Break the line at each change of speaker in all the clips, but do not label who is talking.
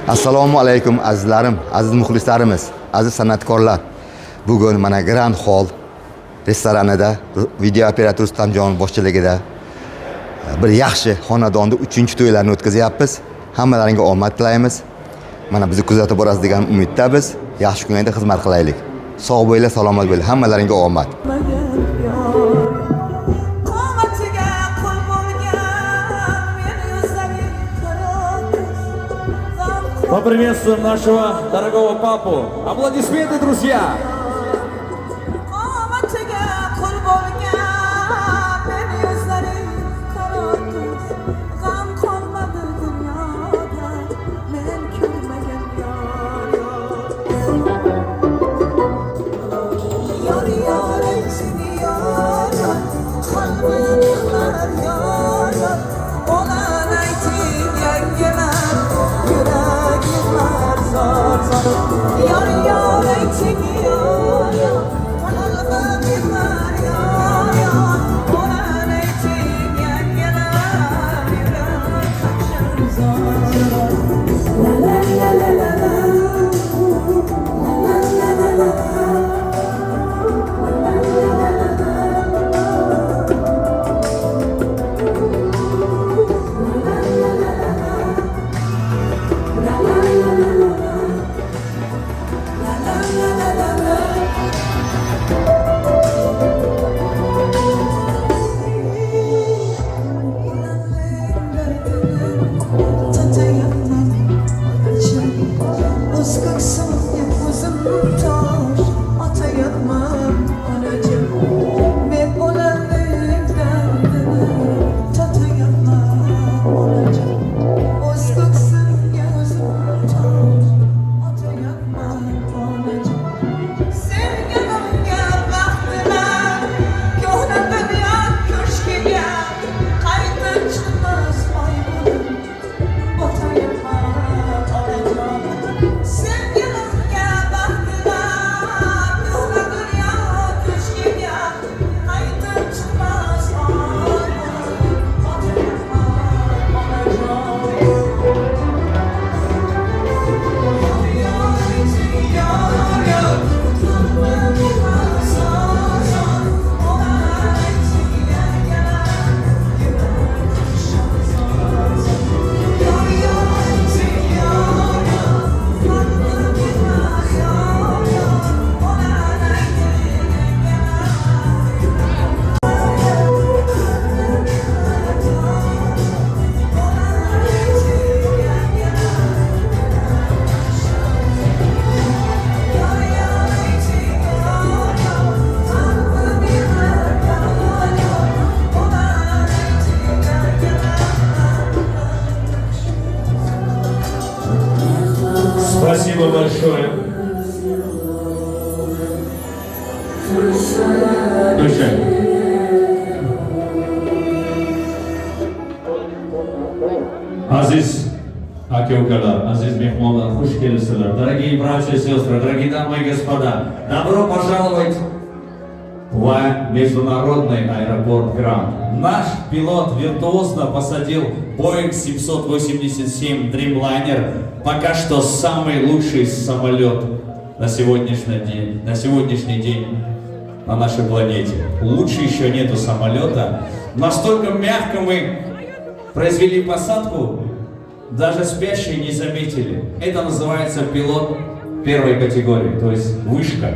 Assalomu alaykum, azizlarim, aziz muxlislarimiz, aziz san'atkorlar. Bugun mana Grand Hall restoranida video operator Rustamjon boshchiligida bir yaxshi xonadonda 3-to'ylarni o'tkazyapmiz. Hammalaringga omad tilaymiz. Mana bizni kuzatib borasiz degan umidda biz. Yaxshi kunlarda xizmat qilaylik. Sog' bo'linglar, salomat bo'linglar. Hammalaringga omad.
Qomatiga qul bo'lgan men yuzlaring qora.
Поприветствуем нашего дорогого папу. Аплодисменты, друзья!
Qomatiga qul bo'lgan men yuzlaring qora tuz. G'am qolmadi dunyoda men ko'rmagan yor yor. Yor yor ayting yor yor, qalbim yig'lar yor yor. O'lan ayting yangilar, yurak yig'lar zor zor. Yor yor ayting yor yor, qalbim yig'lar yor yor. O'lan ayting yangilar, yurak qaqshar zor zor. La la la la la la. La la la la la. La la la la la. La la la la la. La la la la la la. Tatayapman onachim, o'z ko'ksimga o'zim tosh otayapman onachim. Men o'lanning dardini totayapman onachim, o'z ko'ksimga o'zim tosh otayapman onachim. Sevganimga baxt tilab ko'hna dunyo ko'shkiga qaytib chiqmas oy bo'lib botayapman onajon. Sevgilimga baxt tilab ko'hna dunyo ko'shkiga qaytib chiqmas oy bo'lib botayapman onajon. Yor yor yor, qalbim yig'lar zor zor. O'lan ayting yangalar, yurak qaqshar zor zor. Yor yor ayting yor yor, qalbim yig'lar yor yor. O'lan ayting yangalar, yurak yig'lar zor. O'lan ayting yangalar. Yor yor ayting yor yor, qalbim yig'lar yor yor. O'lan ayting yangalar.
Спасибо большое. Включай. Aziz aka ukalar, aziz mehmonlar, xush kelibsizlar. Дорогие братья и сестры, дорогие дамы и господа, добро пожаловать в международный аэропорт Гранд. Наш пилот виртуозно посадил Boeing 787 Dreamliner, пока что самый лучший самолет на сегодняшний день на нашей планете. Лучше еще нету самолета. Настолько мягко мы произвели посадку, даже спящие не заметили. Это называется пилот первой категории, то есть вышка.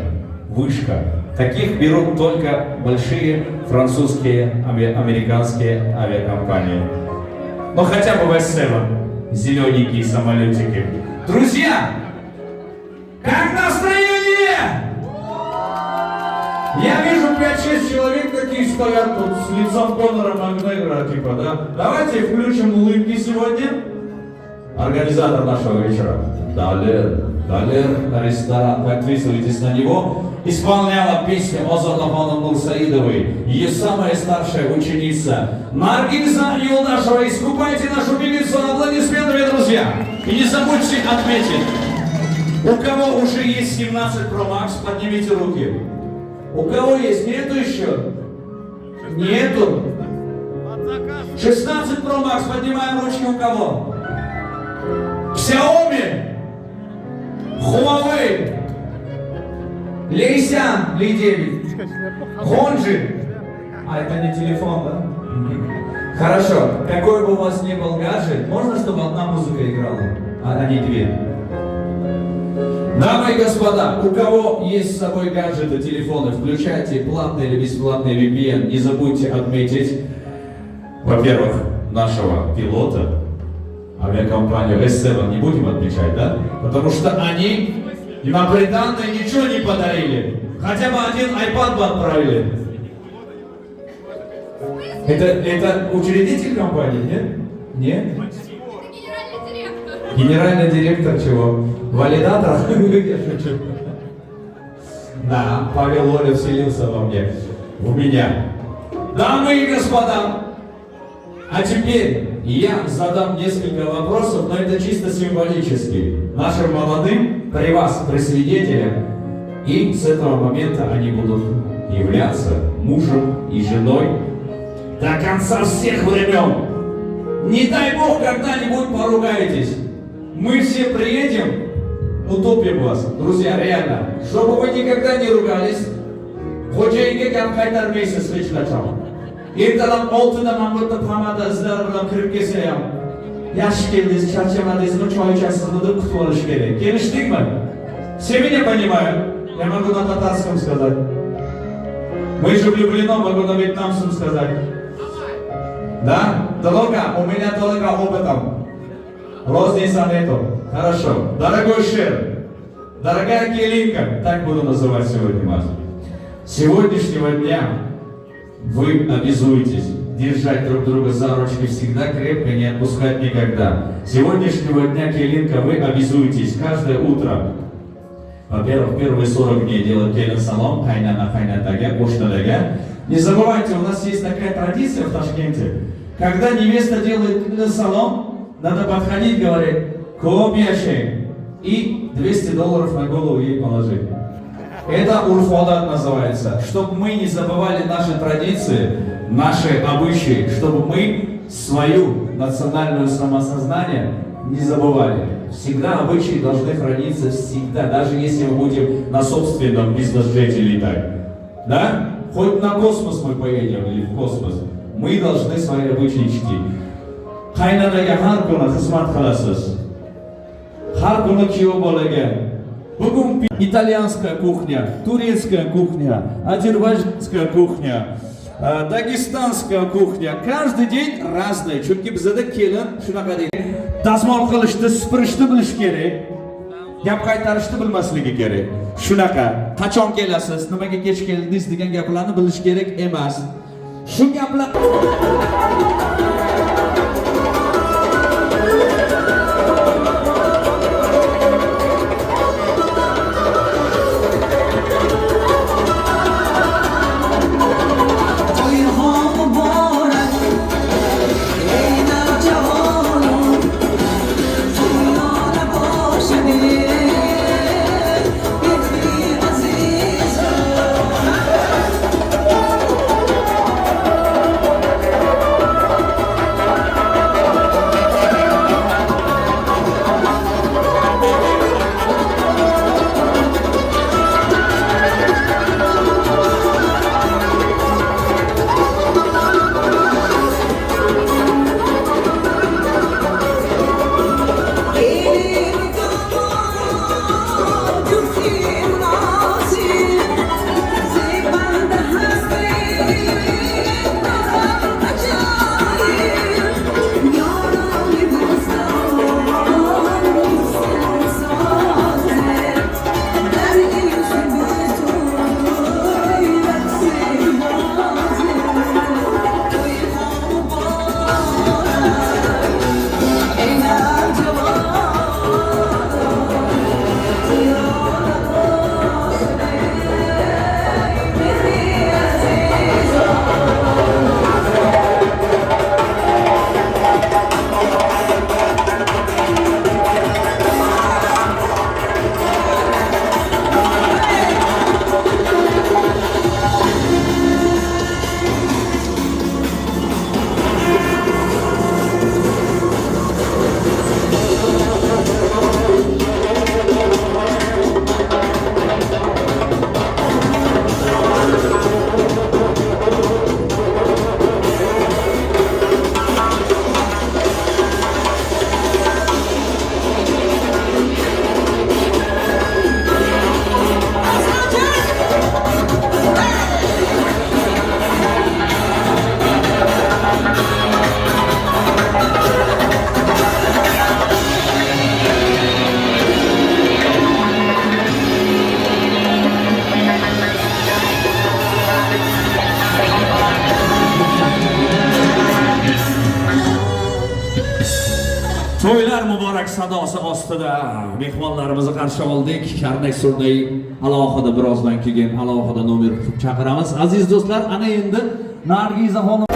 Вышка. Таких берут только большие французские, американские авиакомпании. Ну хотя бы S7, зелененькие самолетики. Друзья, как настроение? Я вижу, 5-6 человек такие стоят тут с лицом Конора Макгрегора, типа, да? Давайте включим улыбки сегодня. Организатор нашего вечера, Далер, Далер ресторан, подписывайтесь на него, исполняла песню Озода Нурсаидовой, ее самая старшая ученица Наргиза Юлдашева. Искупайте нашу певицу аплодисментами, друзья. И не забудьте отметить, у кого уже есть 17 Pro Max, поднимите руки. У кого есть? Нету еще? Нету? 16 Pro Max, поднимаем ручки у кого? Xiaomi. Nissan Li 9. Honji. А, это не телефон, да? Хорошо. Какой бы у вас ни был гаджет, можно, чтобы одна музыка играла, а не две? Дамы и господа, у кого есть с собой гаджеты, телефоны, включайте платный или бесплатный VPN. Не забудьте отметить, во-первых, нашего пилота, авиакомпанию S7 не будем отмечать, да? Потому что они на приданное ничего не подарили. Хотя бы один iPad бы отправили. Это учредитель компании, нет? Нет?
Генеральный директор.
Генеральный директор чего? Валидатор? Я шучу. Да, Павел Воля вселился во мне. В меня. Дамы и господа, а теперь я задам несколько вопросов, но это чисто символически. Нашим молодым, при вас, при свидетелях, и с этого момента они будут являться мужем и женой до конца всех времен. Не дай бог, когда-нибудь поругаетесь. Мы все приедем, утопим вас. Друзья, реально. Чтобы вы никогда не ругались, xo'jayinga gap qaytarmaysiz hech qachon. Ertalab 6da mana bu yerda pomada izlari bilan kirib kelsa ham, yaxshi keldingiz, charchamadingizmi, choy ichasizmi deb kutib olish kerak. Kelishdikmi? Все меня понимают? Я могу на татарском сказать. Мы же влюблены, могу на вьетнамском сказать. Да? Только, у меня только опытом. Розница нету. Хорошо. Дорогой Шер, дорогая Келинка, так буду называть сегодня вас. С сегодняшнего дня вы обязуетесь держать друг друга за ручки всегда крепко, не отпускать никогда. С сегодняшнего дня, Келинка, вы обязуетесь каждое утро. Во-первых, первые 40 дней делать kelin salom, qaynana qaynataga, qo'shnilarga. Не забывайте, у нас есть такая традиция в Ташкенте. Когда невеста делает kelin salom, надо подходить, говорить: «Ko'p yashang», и $200 на голову ей положить. Это urf-odat называется. Чтобы мы не забывали наши традиции, наши обычаи, чтобы мы свою национальную самосознание не забывали. Всегда обычаи должны храниться, всегда, даже если мы будем на собственном бизнес-джете летать. Да? Хоть на космос мы поедем или в космос, мы должны свои обычаи чтить. Qaynanaga har kuni xizmat qilasiz. Har kuni kuyov bolaga. Bugun итальянская кухня, турецкая кухня, азербайджанская кухня, дагестанская кухня. Каждый день разная. Chunki bizada kelin shunaqa deydi. Dazmol qilishni, supurishni bilish kerak. Gap qaytarishni bilmasligi kerak. Shunaqa. Qachon kelasiz, nimaga kech keldingiz degan gaplarni bilish kerak emas. Shu gaplar.
To'yxo muborak, ey navjavonim, to'yona boshini, mehri azizim.
Sadosi ostida mehmonlarimizni qarshi oldik. Karnak surnay alohida birozdan keyin alohida nomer qilib chaqiramiz. Aziz do'stlar, ana endi Nargiza xonim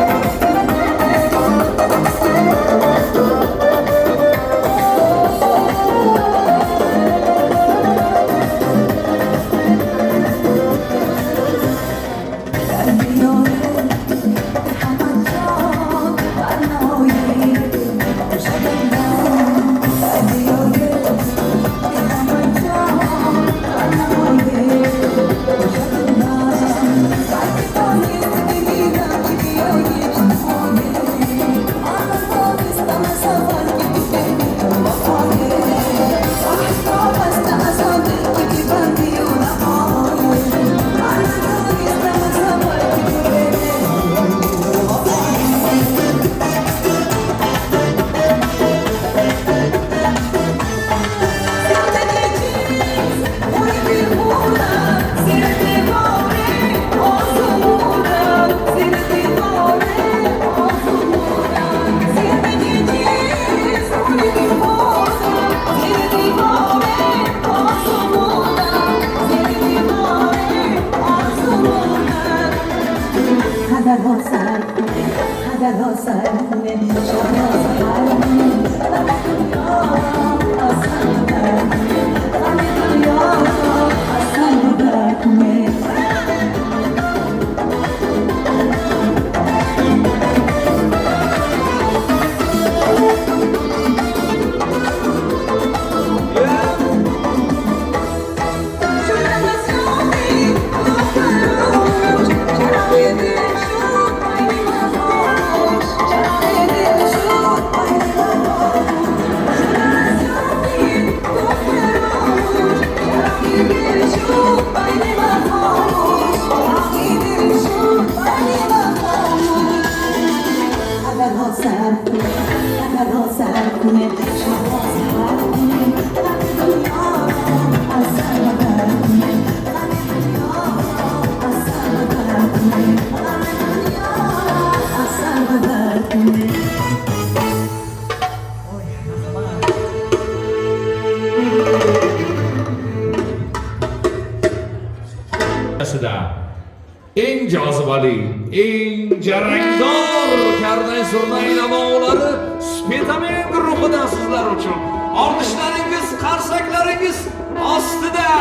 eng jozibali, eng jarangdor karnay surnay navolari Spetamen guruhidan sizlar uchun. Olqishlaringiz, qarsaklaringiz ostida.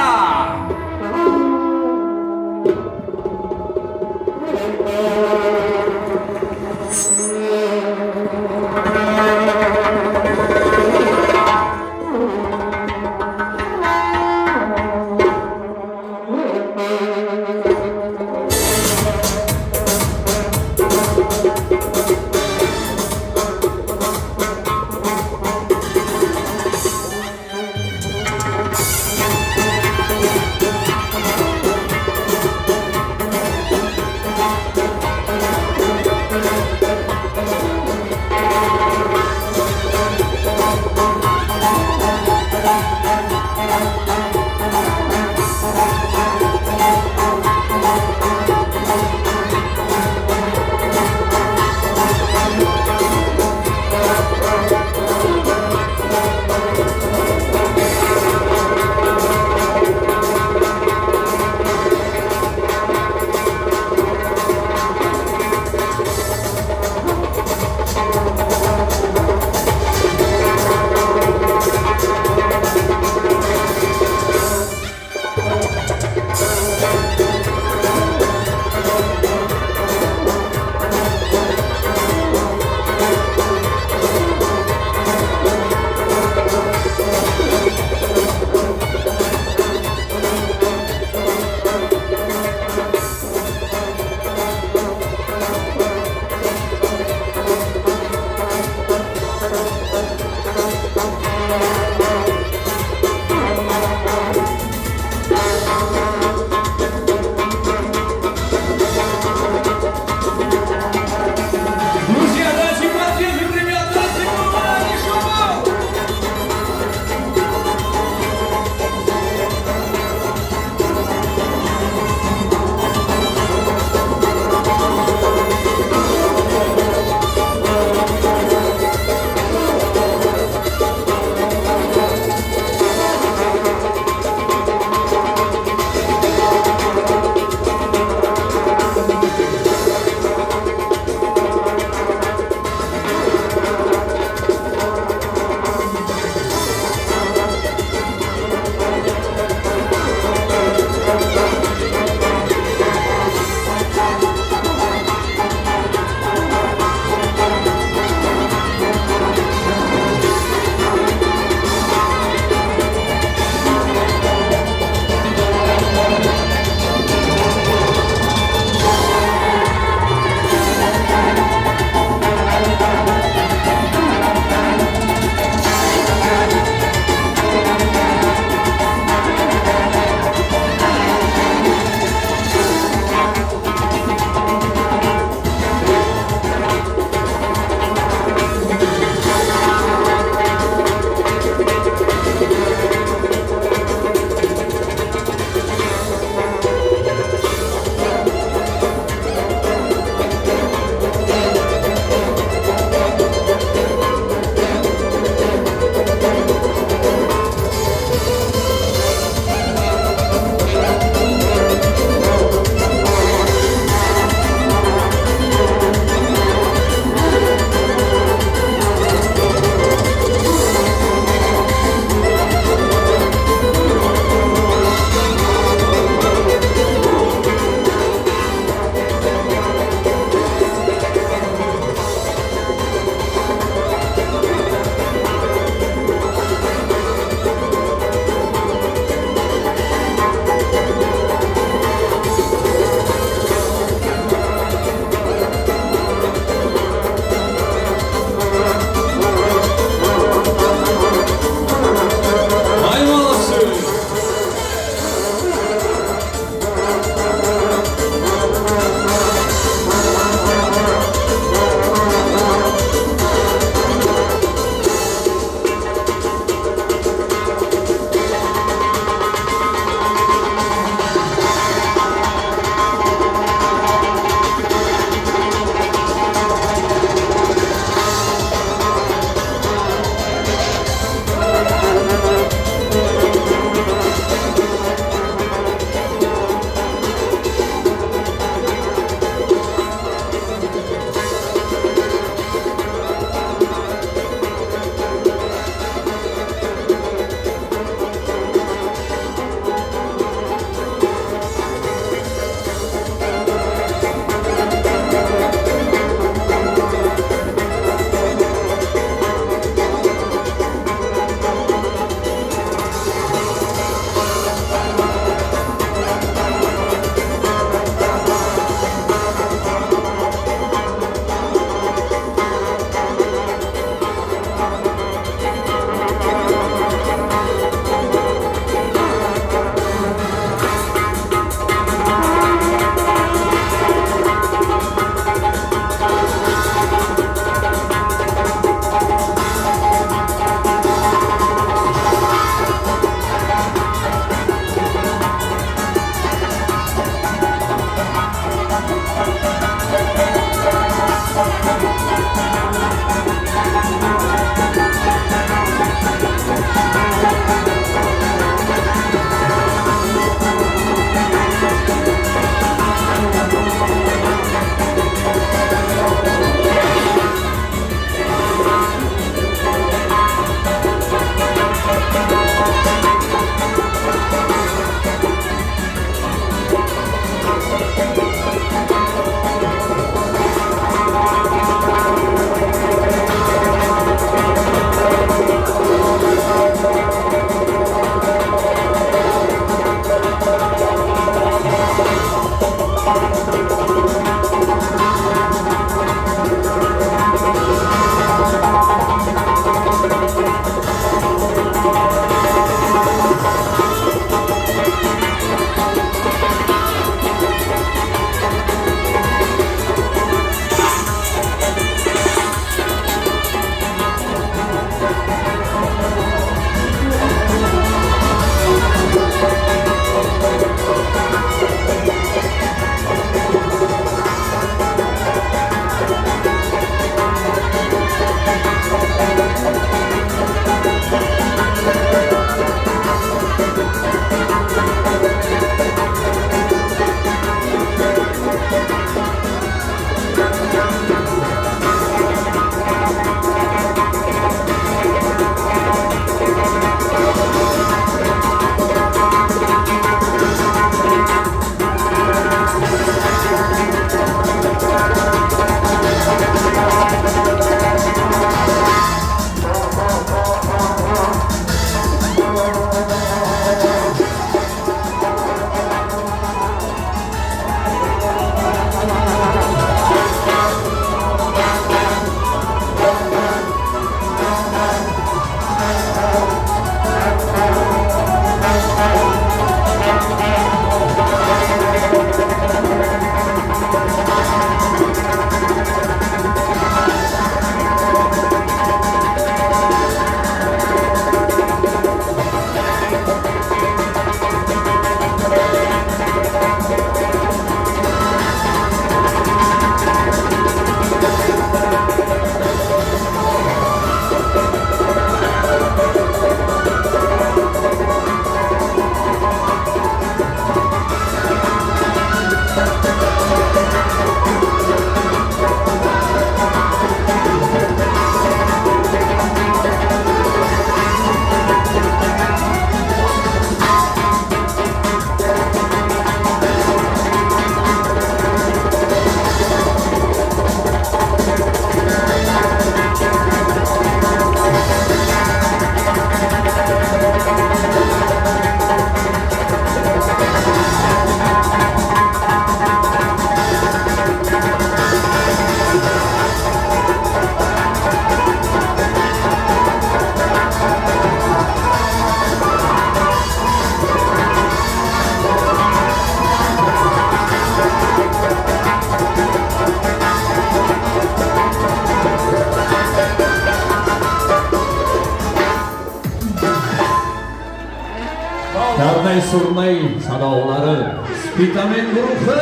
Karnay surnay sadolari Spitamen guruhi.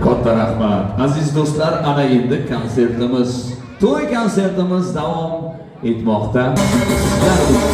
Katta rahmat. Aziz do'stlar, ana endi konsertimiz, to'y konsertimiz davom etmoqda. Sizlar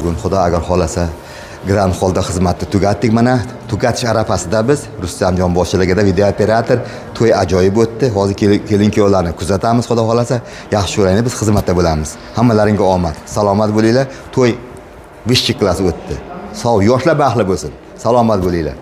Bugun Xudo agar xolasa Grand Hallda xizmatni tugatdik mana. Tugatish arafasida biz Rustamjon boshchiligida video operator to'y ajoyib o'tdi. Hozir kelin kuyovlarni kuzatamiz, xudo xolasa. Yaxshi ko'raylik, biz xizmatda bo'lamiz. Hammalaringga omad. Salomat bo'linglar. To'y высший класс o'tdi. Sog' yoshlar baxtli bo'lsin. Salomat bo'linglar.